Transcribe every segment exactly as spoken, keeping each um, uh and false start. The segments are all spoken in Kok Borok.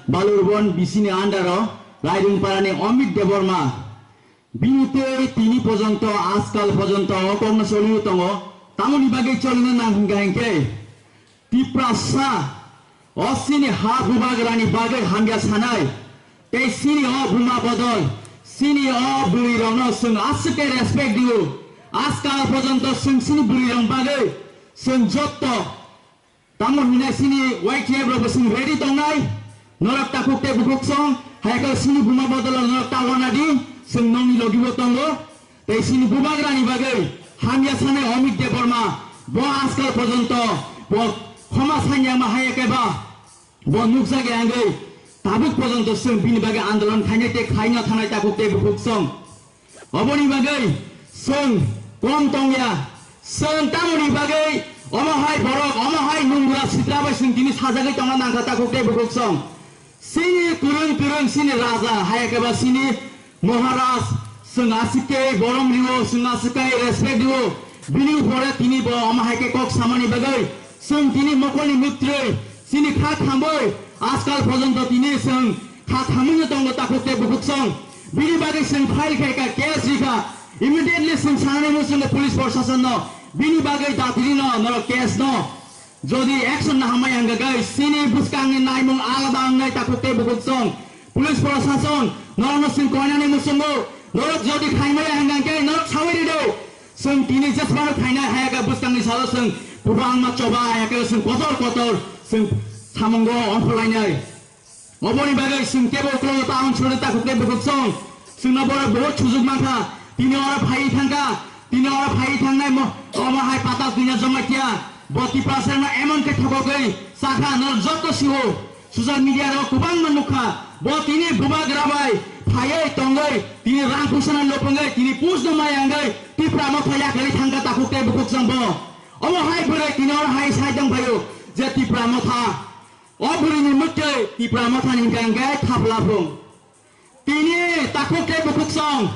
Balurbon bisini andaro Rairungparani Amit Debbarma. Bini tei tini pojonto, askal pojonto o kokno choliwi tongo. Tamoni bagwi cholina nang hingka hingke Tiprasa o sini ha bubagrani bagwi hamya sanai. Tei sini o buma bodol, sini o bwrwirokno chwng aswk khe respect diu. Askal pojonto chwng sini bwrwirok bagwi chwng jotto Tamo hinai sini Y T F rok bo sini ready tongnai. Norok takhuk tei bukhuk song, hai khe sini buma bodol norok ta wana di, chwng nongni logi bo tongo. Tei sini bubagrani bagwi hamya sanai Amit Debbarma, bo askal porjonto, bo khoma sanya ma hai khe ba, bo nukjak ya wngwi, tabuk porjonto chwng bini bagwi andolon khainai tei khaina thanai takhuk tei bukhuk song. Oboni bagwi chwng kom tongya. Chwng tamoni bagwi omo hai borok, omo hai nungra sitra bai chwng tini sajagwi tongna nangkha takhuk tei bukhuk song. Chini kwrwng kwrwng chini raja, hai khe ba chini Maharaj, chwng aswk khe borom rio, chwng aswk khe respect rio. Bini upore tini bo omo hai khe kok samani bagwi chwng tini mokolni mwtrwi, chini kha thambwi, askal porjonto tini chwng kha thangmungno tongo takhuk tei bukhuk song. Bini bagwi chwng file khaikha, case rikha. Immediately chwng sanani muchungo police proshasonno bini bagwi datirino norok case no. Jodi action na hamai hwnkha khe chini bwskangni naimung alada wngnai takhuk tei bukhuk song. Police proshason norokno chwng koinani muchungo norok jodi khaimaya hwnkha khe norok sawi rido. Chwng tini jesmano khainai hai khe bwskangni salo chwng kwbangma choba hai khe chwng kotor kotor chwng samungo ongkhorlainai. Oboni bagwi chwng teibo uklok ta ongsori takhuk tei bukhuk song. Chwngno borok bohot sujuk mankha. Tini oro phaiwi thangkha. Tini oro phaiwi thangnai mo-, omo hai Patal Kanya Jamatia. Bo Tiprasarokno emon khe thokogwi chakha, norok joto siwo. Social media ro kwbangma nukha. Bo tini bubagra bai phaiwi tongwi, tini rang puisano lopongwi, tini pusno maya wngwi Tipra Motha yakarwi thangkha takhuk tei bukhuk song bo. Omo hai bwrwi tini oro hai sai tong phaio je Tipra Motha. O bwrwini mwktwi Tipra Mothani hwnkha hwnkhe thapla phung. Tini takhuk tei bukhuk song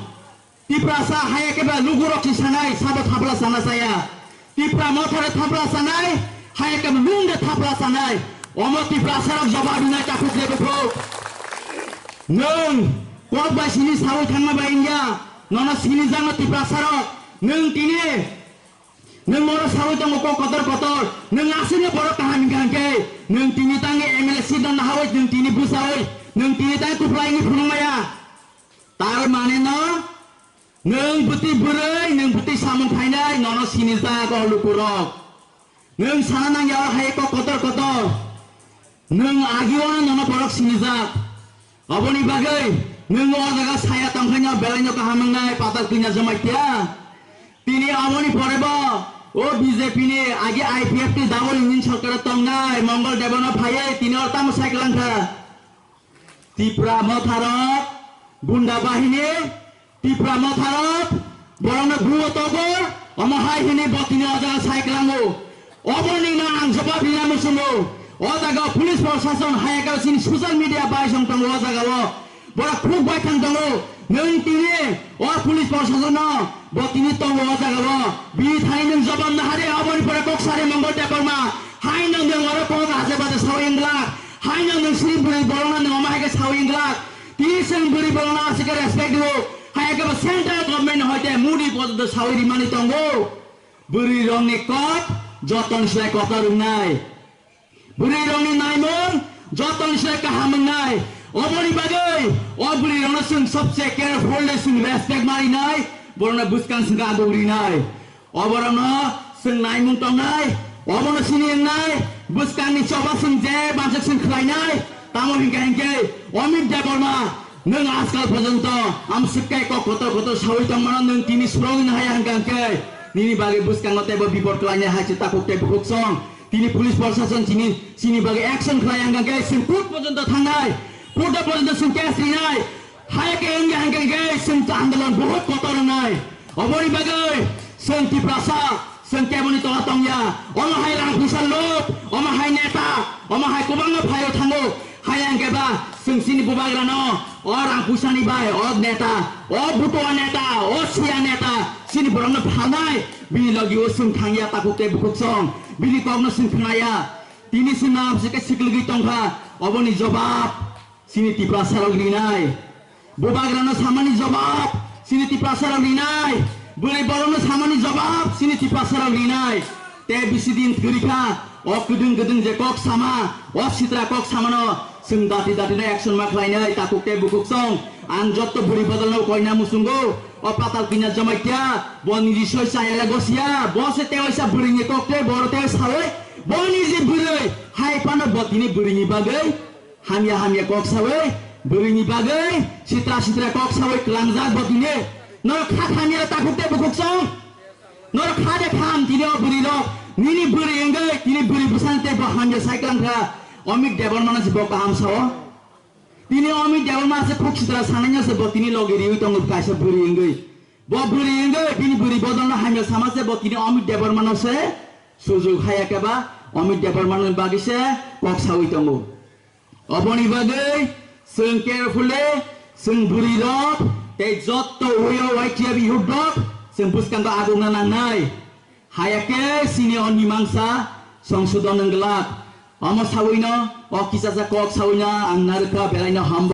Tiprasa hai khe ba lugurok si sanai sabo thapla sana saya. Tipra Mothare thapla sanai, hai khe ba nwng de thapla sanai. Omo Tiprasarok jawab rinai takhuk tei bukhuk. Nwng kok bai sini sawi thangma bai wngya, nono sini jakno Tiprasarok. Nwng tini Nwng oro sawi tongo kok kotor kotor, nwng aswkno borok kaham hwnkha hwnkhe, nwng tini tangwi M L A seat no nahawi, nwng tini bwsawi, nwng tini tang kwplai wngwi phunukmaya. Tar mane no, nwng bwtwi bwrwi, nwng bwtwi samung khainai, nono sinijak o lukurok. Nwng sana nangya o hai kok kotor kotor. Nwng agi o no nono borok sinijak. Oboni bagwi nwng o jaga saya tongkhaino belaino kaham wngnai Patal Kanya Jamatia. Tini oboni pore bo o B J P ni agi I P F T double engine sorkar tongnai Mongol Debano phaiwi tini oro tamo sai kwlangkha. Tipra Motharok, Gunda Bahini, Tipra Motharok, borokno buo togor, omo hai hini bo tini o jaga sai kwlango. Oboni no ang jawab rina muchungo. O jaga police proshashan hai khe chini social media bai song tongo o jaga o. Borok khuk bai thang tongo. Nwng tini o police proshashan no bo tini tongo o jaga o. Bini thani nwng jawab nahari oboni pore kok sari Mongol Debbarma. Hai no nwng oro kok aje baje sawi wngla. Hai no nwng sini bwrwi borokno nwng omo hai khe sawi wngla. Tini chwng bwrwi borokno aswk khe respect rwo. Hai khe bo central government hoite Modi porjonto sawi rimani tongo. Bwrwi rokni kok jotoni slai kotor wngnai. Bwrwi rokni naimung jotoni slai kaham wngnai. Oboni bagwi o bwrwi rokno chwng sobse carefully chwng respect ma rinai. Borokno bwskang chwng aguk rinai. Oborokno chwng naimung tongnai, obono sini wngnai, bwskangni choba chwng je manjak chwng khlainai, tamo hinkhe hinkhe Amit Debbarma, nwng ajkal porjonto amswk khe kok kotor kotor sawi tongmano, nwng tini swrwngwi nahaya hinkhe hinkhe nini bagwi bwskango teibo bipor khlainai hai se takhuk tei bukhuk song. Tini police proshashan chini, chini bagwi action khlai hinkhe hinkhe chwng court porjonto thangnai, court porjonto chwng case rinai. Hai khe wngya hinkhe hinkhe chwng andolon bohut kotor wngnai. Oboni bagwi chwng Tiprasa, chwng keboni tola tongya. Omo hai rang puisa lok, omo hai neta, omo hai kwbangma phaio thango. Hai hinkhe ba chwng chini bubagrano o rang puisani bai, o neta, o butua neta, o siya neta, chini borokno phalnai. Bini logi o chwng thangya takhuk tei bukhuk song. Bini kokno chwng khnaya. Tini chwng nam se khe siklwgwi tongkha. Oboni jobab Chini Tiprasarok rinai. Bubagrano samani jobab, chini Tiprasarok rinai. Bwrwi borokno samani jobab, chini Tiprasarok rinai. Te bisi din kwrwi kha, o kwdwng kwdwng je kok sama, o sitra kok samano chwng dati dati no action ma khlainai, takhuk tei bukhuk song. Ang jotto bwrwi bodolno koina muchungo, o Patal Kanya Jamatia, bo niji soi chayala gosia, bo se tewaisa bwrwini kok tei boro tewaisa sawi, bo niji bwrwi, hai phano bo tini bwrwini bagwi, Hamya hamya kok sawi, bwrwini bagwi sitra sitra kok sawi kwlangjak bo tini. Norok kha khamya takhuk tei bukhuk song. Norok kha de kham tini o bwrwi rok. Nini bwrwi wngwi tini bwrwi bwsang tei bo hamya sai kwlang kha. Amit Debbarma no se bo kaham sao. Tini Amit Debbarma se khuk sitra sanai no se bo tini logi riwi tongo kaisa bwrwi wngwi. Bo bwrwi wngwi tini bwrwi bodol no hamya sama se bo tini Amit Debbarma no se sujuk haya khe ba Amit Debbarma no bagwi se kok sawi tongo. Oboni bagwi chwng carefully chwng bwrwi rok tei jotto uyo Y T F youth rok chwng bwskango agungna nangnai. Haya khe chini o mimangsa songsodon wng glak. Omo sawino o kichasa kok sawino ang narwkha belaino hambai.